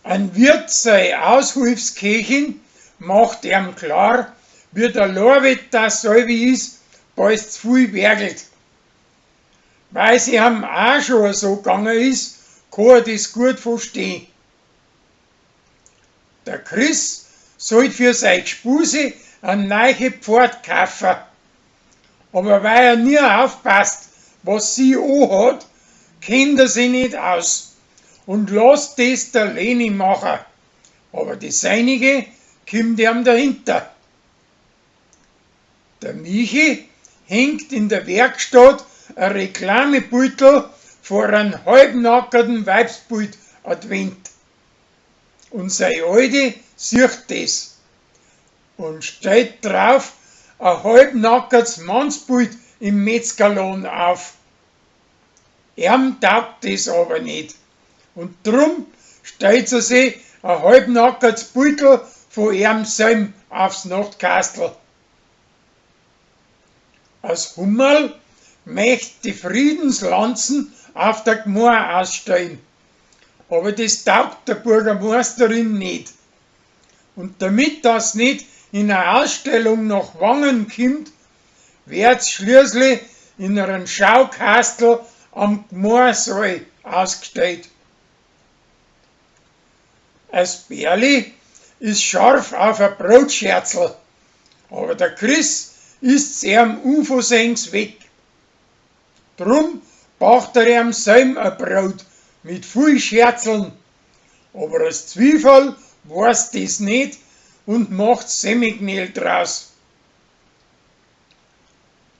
An Wirt sei Aushilfsköchin macht eam klar, wie der Lorwetter selwi is, falls z'viel wergelt. Weil's eam aa scho so ganga is, kann er des guat verstehn. Der Chris sollt für sei Gspusi an neiche Pferd kaufa, aber weil er nia aufpasst, was sie ohat, kennt er si ned aus und lasst des der Leni macha, aber die seinige kimmt eam dahinter. Der Michi hängt in der Werkstatt a Reklamebüttel vor an halbnackerten Weibsbild an d'Wend. Und sei Alte siecht des und stellt drauf a halbnackerts Mannsbild im Metzgerladen auf. Eam taugt des aber ned und drum stellt se si a halbnackerts Bildl vo eam selm aufs Nachtkastl. As Hummerl mecht die Friedenslanzen auf der Gmoa ausstelln, aber des taugt der Burgermoasterin ned. Und damit das ned in a Ausstellung nach Wangen kimmt, werd's schließlich in an Schaukastl am Gmoasaal ausgstellt. As Berli is scharf auf a Brotscherzl, aber der Chris isst's eam unversehens weg. Drum bacht er eam selm a Brot mit viel Scherzeln, aber as Zwieferl woaß des ned und macht Semmelknädel draus.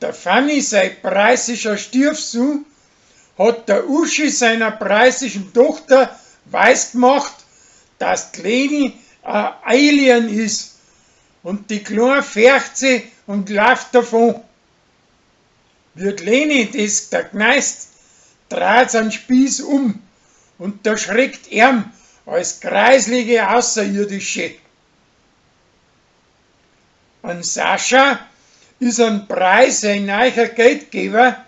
Der Fanny sei preußischer Stiefsohn hat der Uschi seiner preußischen Tochter weisgmacht, dass d'Leni a Alien is und die Klaa fercht si und lauft davon. Wie d'Leni des da gneist, draht's an Spieß um und da schreckt eam als greislige Außerirdische. An Sascha is an Preis sein neicher Geldgeber,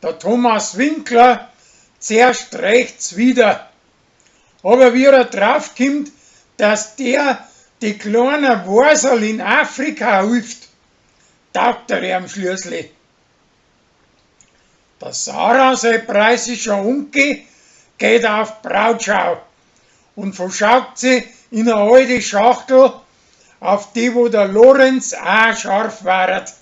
der Thomas Winkler, zuerst recht zwider. Aber wie er draufkimmt, dass der die kleinen Waserl in Afrika hilft, taugt er eam schließlich. Der Sarah, sein preußischer Onkel, geht auf Brautschau und verschaukt sie in a alte Schachtel, auf die wo der Lorenz aa scharf waret.